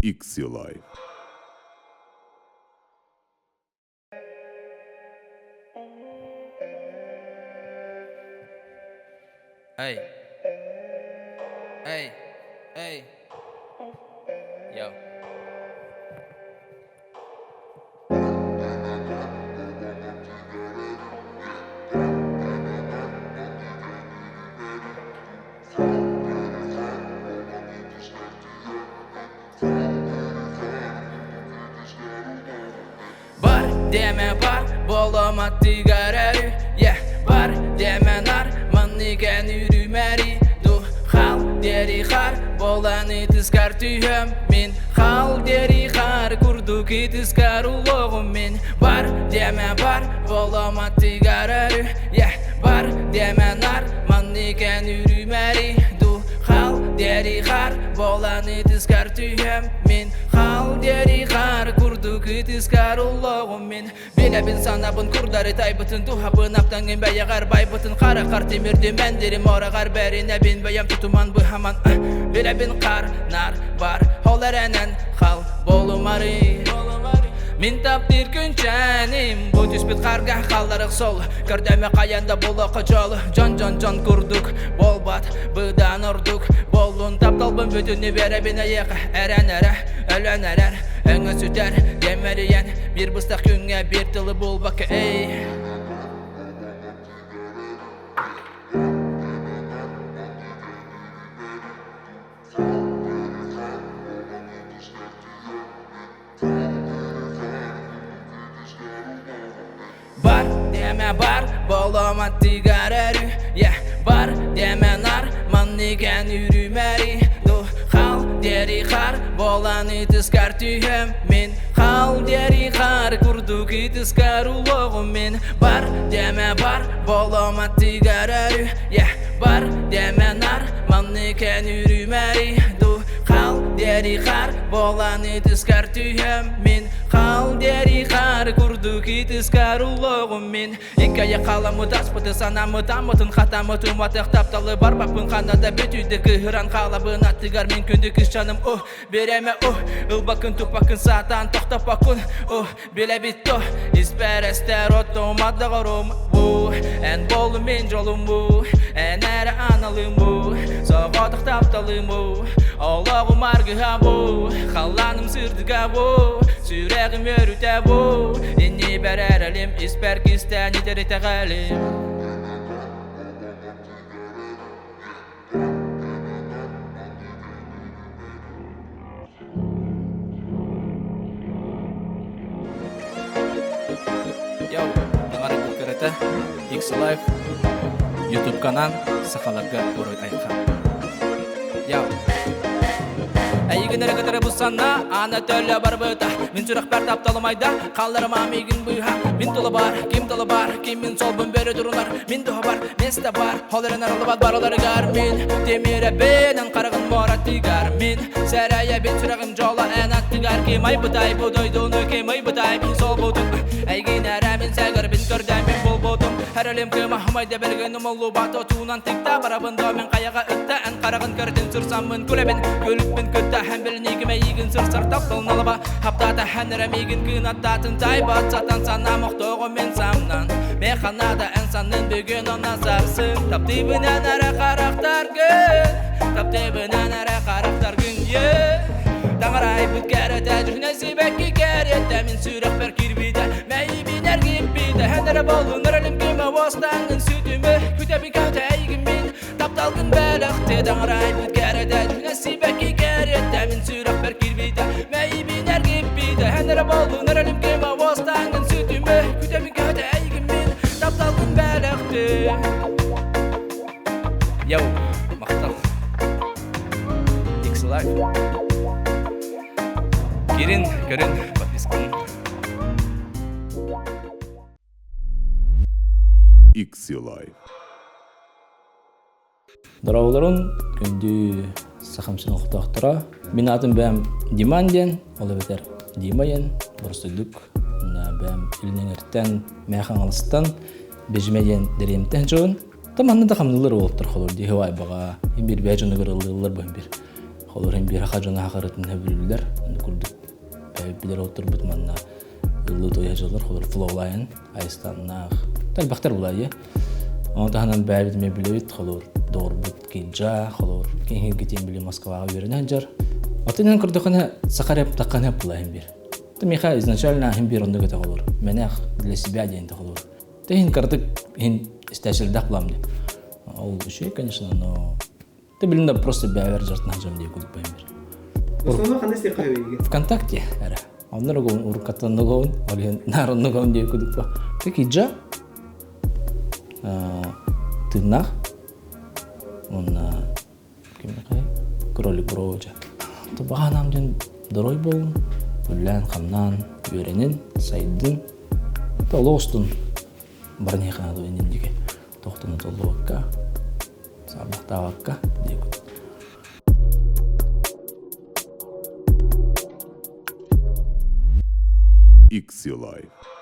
Xlife. Эй, эй, эй, yo. Бар диэмэ бар, буолума тыгар өрүү, yeah. Бар диэмэ нар, маннык эн үрүмэри ду Хал диэри хар, буолан ытыскар түһөм мин Хал диэри хар, курдук ытыскар улуоҕум мин Бар диэмэ бар, буолума тыгар өрүү, yeah. Бар диэмэ нар, маннык эн үрүмэри ду Хал диэри хар, буолан ытыскар түһэм мин Хал диэри хар курдук ытыскар уллоҕум мин Билэбин санабын курдары тайбытын туһабын аптаҥын бэйэҕэр байбытын харахар тимирдим эндирим ораҕар бэринэбин бэйэм тутуман быһаман Билэбин хар нар бар ол эрэнэн хал болумары Мин таптыыр күнчээним бу түспүт харга халларых сол Көрдөмө хайан да булуохха дьол Дьон-дьон-дьон курдук буолбат быдан ордук Боллун тапталбын бүтүннүү биэрэбин эйиэхэ Эрэн эрэ, өлөн эрэр, өҥө сүтэр Дэмэрийэн биир быстах күҥҥэ биир тылы булбакка эй Бар диэмэ бар, болома тыгар өрүү, yeah. Бар диэмэ нар, маннык эн үрүмэри ду Хал диэри хар, буолан ытыскар түһэм мин Хал диэри хар, курдук ытыскар улуоҕум мин Бар диэмэ бар, болома тыгар өрүү, yeah. Бар диэмэ нар, маннык эн үрүмэри ду Хал диэри хар, буолан ытыскар түһэм мин Хал диэри хар курдук ытыскар улуоҕум мин Иккайа халаммыт аспыты санаммыт аммытын хатаммыт уматых тапталы барбаппын ханна да бүтүйдү кыһыран хаалабын аттыгар мин күндү кыысчаным о биремэ о ылбакын туппакын саатаан тохтоппоккун о билэбит то испэр эстэр оттом доҕорум бу эн болум мин дьолум бу эн эрэ аналым бу соҕотох тапталым бу олоҕум аргыһа бу халлааным сырдыга бу сүрэҕим өрүтэ бу иннибэр эрэлим испэр кистээн итэр итэҕэлим. Йоу, таҥара кырата X Life YouTube канал сахаларга уруй айхан. Йоу. Эйигин эрэ кытары бу санаа аана төлө барбыта Мин сүрэхпэр тапталымайда Халларыма миигин быыһа Мин тула бар, ким тула бар Ким мин солбун бөрө турунар Мин туһабар, место бар Ол эрэн арыллыбат барыларыгар Мин тимирэбин эн хараҕын муоратыгар Мин сэрэйэбин сүрэҕим дьоло эн аттыгар Ким айбытай бу дойдуну ким ыйбытай Мин солбутум Эйгин эрэ мин сэгэрбин көрдөөн мин булбутум Эрэлим кыма хымайда бэлгин умуллубат отуунан тыкта барабын до мин хайаҕа ытта эн хараҕын көрдүн сырсаммын күлэбин күлүкпүн кытта хэн билинигим эйигин сырсар таптал налаба хаптаата хэн эрэ миигин кыынаттаатын тайбат сатан санаам охтоҕо мин самнан механада эн саннын бүгүн онно сарсын таптыыбын эн эрэ харахтаргын таптыыбын эн эрэ харахтаргын е Таҥарайбыт кэрэтэ дьүһүнэ сибэкки кэриэтэ мин сүрэхпэр киирбитэ мэйибин эргиппитэ эн эрэ боллун эрэлим кимэ уостаҥҥын сүтүмэ күтэбин көтө эйигин мин тапталгын бэлэхтэ таҥарайбыт кэрэтэ дьүһүнэ сибэкки кэриэтэ мин сүрэхпэр киирбитэ мэйибин эргиппитэ эн эрэ боллун эрэлим кимэ уостаҥҥын сүтүмэ күтэбин көтө эйигин мин тапталгын бэлэхтэ Йоу, махтал. X Live. Кирин, көрүн, подписканы. X Live. Дорооболорун, күндү Сахам сирин олохтоохторо. Мин аатым бэйэм Диман диэн, ол эбэтэр Дима диэн, боростуйдук бэйэм Илин Эҥэртэн, Мэҥэ Хаҥаластан, Бэдьимэ диэн дэриэмтэн дьон. Та манна да хамнылар уолаттар холор дии хыбайбаҕа, им бир бэйэ дьонугар ыллыыллар бу бир. Холобур, иһин биир саха дьоно сахарытын сөбүлүүллэр. Онно курдук билэр олорбут манна ыллыы туойа дьыллар, холобур, Флоулайн, Айстаннаах, элбэхтэр булайы. Ону таһынан бэйэбит эмиэ билэбит, холобур, доҕорбут Кинджа, холобур, киһи били Москваҕа үөрэнэ сылдьар. Оттон эн көрдөххүнэ, саха рэп тахханы булайын биир. Ты миэхэ изначально иһин биир оннук этэ холобур. Мэнэх для себя диэн этэ холобур. Ты иһин кыратык иһин истээчилдэх булам диэн. Ол үчүгэй, конечно, но ты билин да просто бэйэбэр жартынан жам диye кудук бир. Основной ханна сир хайы ВКонтакте эрэ. Оннор огон уруккаттан ногоун, ол иһин наар онногоун диye кудук ба. Ты киджа тыыннаах уонна кимнэхэй кролик броуча. Баҕанаам диэн дорой буолун, үллээн-хамнаан, үөрэнин, сайдын, олох устун баран иһиэхэ наада иннин диэки тохтоно толлубакка, саарбахтаабакка диэкут. Икси Life.